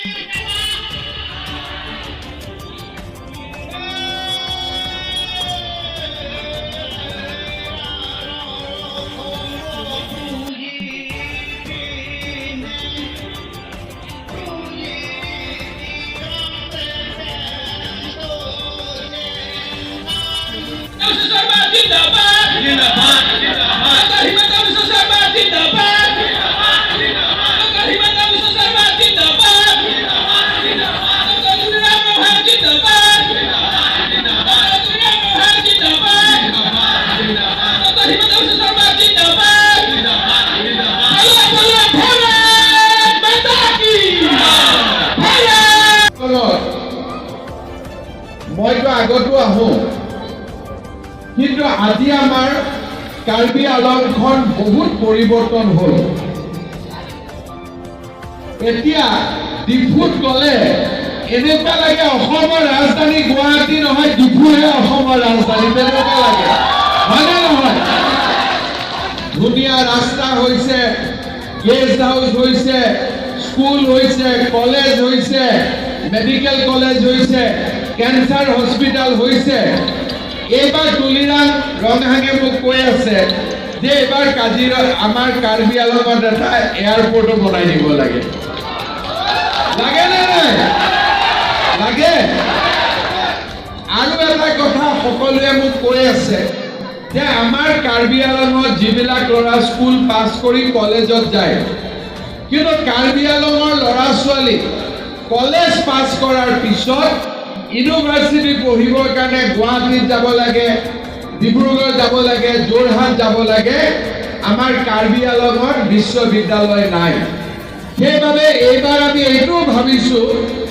জিন্দাবাদ। হিমন্ত বিশ্ব শৰ্মা জিন্দাবাদ। হিমন্ত বিশ্ব শৰ্মা জিন্দাবাদ। জিন্দাবাদ। জিন্দাবাদ। হিমন্ত বিশ্ব শৰ্মা জিন্দাবাদ। ভাৰত মাতা কি ভাৰত। মইতো আগতো আহোঁ, কিন্তু আজি আমাৰ কাৰ্বি আলংখন বহুত পৰিৱৰ্তন হ'ল। এতিয়া ডিফুত গ'লে এনেকুৱা লাগে অসমৰ ৰাজধানী গুৱাহাটী নহয়, ডিফুহে অসমৰ ৰাজধানী, তেনেকুৱা লাগে, হয়নে নহয়? ধুনীয়া ৰাস্তা হৈছে, গেষ্ট হাউচ হৈছে, স্কুল হৈছে, কলেজ হৈছে, মেডিকেল কলেজ হৈছে, কেঞ্চাৰ হস্পিটেল হৈছে। এইবাৰ তুলিৰাম ৰংহাঙে মোক কৈ আছে যে এইবাৰ কাজিৰঙা, আমাৰ কাৰ্বি আলঙত এটা এয়াৰপৰ্টো বনাই দিব লাগে। লাগে নে নাই লাগে? আৰু এটা কথা সকলোৱে মোক কৈ আছে যে আমাৰ কাৰ্বি আলঙত যিবিলাক ল'ৰা স্কুল পাছ কৰি কলেজত যায়, কিন্তু কাৰ্বি আলঙৰ ল'ৰা ছোৱালী কলেজ পাছ কৰাৰ পিছত ইউনিভাৰ্চিটি পঢ়িবৰ কাৰণে গুৱাহাটীত যাব লাগে, ডিব্ৰুগড় যাব লাগে, যোৰহাট যাব লাগে। আমাৰ কাৰ্বি আলঙত বিশ্ববিদ্যালয় নাই। সেইবাবে এইবাৰ আমি এইটোও ভাবিছোঁ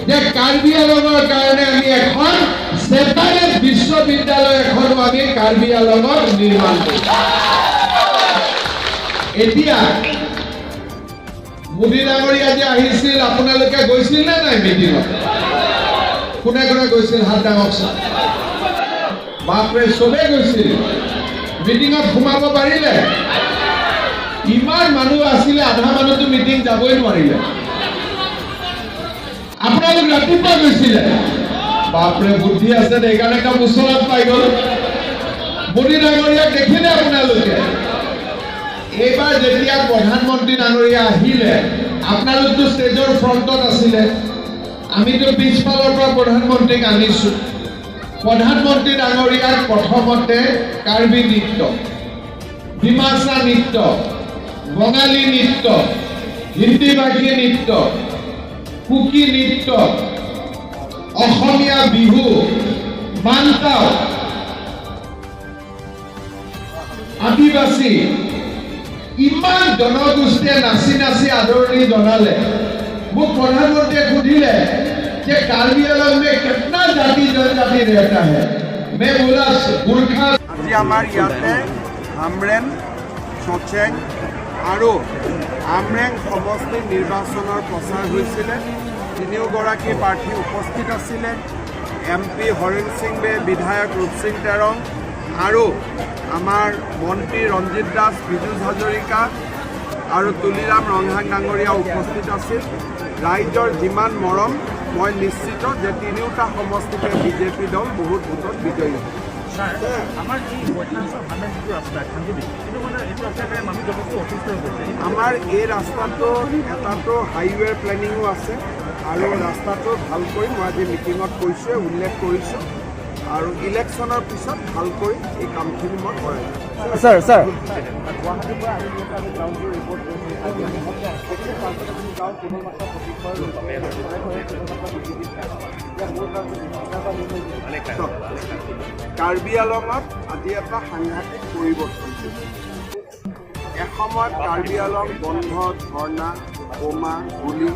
যে কাৰ্বি আলঙৰ কাৰণে আমি এখন ছেপাৰেট বিশ্ববিদ্যালয় এখনো আমি কাৰ্বি আলঙত নিৰ্মাণ কৰিম। এতিয়া মোদী ডাঙৰীয়া যে আহিছিল, আপোনালোকে গৈছিল নে নাই মিটিঙত? কোনে কোনে গৈছিল হাত ডাঙকচোন। বাপৰে, চবেই গৈছিল। মিটিঙত সোমাব পাৰিলে? ইমান মানুহ আছিলে, আধা মানুহতো মিটিং যাবই নোৱাৰিলে। আপোনালোক ৰাতিপুৱা গৈছিলে? বাপৰে, বুদ্ধি আছে, সেইকাৰণে একদম ওচৰত পাই গ'ল। মোদী ডাঙৰীয়াক দেখিলে আপোনালোকে? এইবাৰ যেতিয়া প্ৰধানমন্ত্ৰী ডাঙৰীয়া আহিলে, আপোনালোকতো ষ্টেজৰ ফ্ৰণ্টত আছিলে, আমিতো পিছফালৰ পৰা প্ৰধানমন্ত্ৰীক আনিছোঁ। প্ৰধানমন্ত্ৰী ডাঙৰীয়াক প্ৰথমতে কাৰ্বি নৃত্য, ডিমাচা নৃত্য, বঙালী নৃত্য, হিন্দীভাষী নৃত্য, কুকি নৃত্য, অসমীয়া বিহু, মানতাও, আদিবাসী, ইমান জনগোষ্ঠীয়ে নাচি নাচি আদৰণি জনালে। মোক প্ৰধানমন্ত্ৰীয়ে সুধিলে যে कार्बी आलंग में कितना जाति जनजाति रहता है? मैं बोला, गोरखा। আজি আমাৰ ইয়াতে হামৰেণ, চচেং আৰু আমৰেং সমষ্টিৰ নিৰ্বাচনৰ প্ৰচাৰ হৈছিলে। তিনিওগৰাকী প্ৰাৰ্থী উপস্থিত আছিলে। এম পি হৰেণ সিং বে, বিধায়ক ৰূপসিং তেৰং আৰু আমাৰ মন্ত্ৰী ৰঞ্জিত দাস, পীযুষ হাজৰিকা আৰু তুলিৰাম ৰংহাং ডাঙৰীয়া উপস্থিত আছিল। ৰাইজৰ যিমান মৰম, মই নিশ্চিত যে তিনিওটা সমষ্টিতে বিজেপি দল বহুত ভোটত বিজয়ী হ'ব। আমাৰ এই বৈঠাঞ্চল হামৰেণ যিটো ৰাস্তা খান্দুলি, সেইটো মানে এইটো ৰাস্তাৰ কাৰণে মানুহ যথেষ্ট অসুস্থ হৈ পৰিছে। আমাৰ এই ৰাস্তাটো এটাতো হাইৱেৰ প্লেনিঙো আছে আৰু ৰাস্তাটো ভাল কৰি মই আজি মিটিঙত কৈছোঁৱে, উল্লেখ কৰিছোঁ আৰু ইলেকশ্যনৰ পিছত ভাল কৰি এই কামখিনি মই কৰাই দিম। Sir, sir. গুৱাহাটীৰ পৰা আহি যিহেতু আমি গ্ৰাউণ্ড জিৰ' ৰিপৰ্ট কৰিছোঁ, আজি আমি প্ৰতিটো প্ৰান্তত আমি যাওঁ, কেৱল মাত্ৰ প্ৰশিক্ষণ ঘৰে ঘৰে কেৱল মাত্ৰ বিজেপি। চাওক, কাৰ্বি আলঙত আজি এটা সাংঘাতিক পৰিৱৰ্তন হৈছে। এসময়ত কাৰ্বি আলং বন্ধ, ধৰ্ণা, বোমা, গুলী,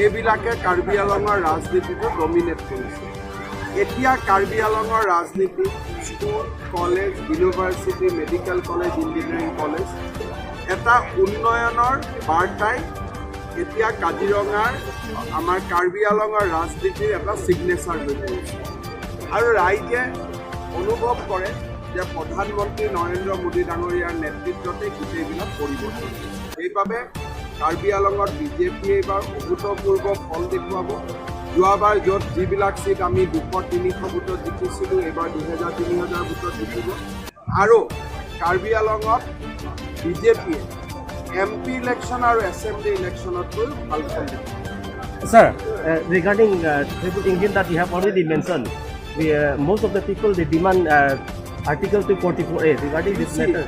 এইবিলাকে কাৰ্বি আলঙৰ ৰাজনীতিটো ডমিনেট কৰিছে। এতিয়া কাৰ্বি আলঙৰ ৰাজনীতি school, college, university, medical college, engineering college, এটা উন্নয়নৰ বাৰ্তাই এতিয়া কাজিৰঙাৰ, আমাৰ কাৰ্বি আলঙৰ ৰাজনীতিৰ এটা ছিগনেচাৰ হৈ পৰিছে। আৰু ৰাইজে অনুভৱ কৰে যে প্ৰধানমন্ত্ৰী নৰেন্দ্ৰ মোদী ডাঙৰীয়াৰ নেতৃত্বতে গোটেইবিলাক পৰিৱৰ্তন হৈছে। সেইবাবে কাৰ্বি আলঙত বিজেপিয়ে এইবাৰ অভূতপূৰ্ব ফল দেখুৱাব। যোৱাবাৰ য'ত যিবিলাক চিট আমি 200 300 ভোটত জিকিছিলোঁ, এইবাৰ 2000 3000 ভোটত জিকিব। আৰু কাৰ্বি আলঙত বিজেপিয়ে এম পি ইলেকশ্যন আৰু এছেম্বলি ইলেকশ্যনতকৈ ভাল ফল দেখুৱাব। Sir, regarding triple engine that you have already mentioned, most of the people, they demand Article 244A regarding this See, matter.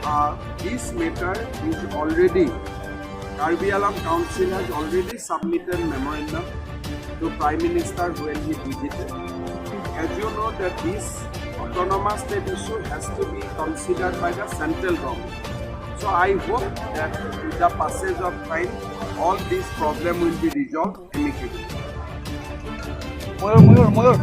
This matter is already, Karbi Anglong Council has already submitted memorandum to Prime Minister when he visited. As you know that this autonomous state issue has to be considered by the central government. So I hope that with the passage of time, all these problem will be resolved amicably. Mayur, Mayur, Mayur.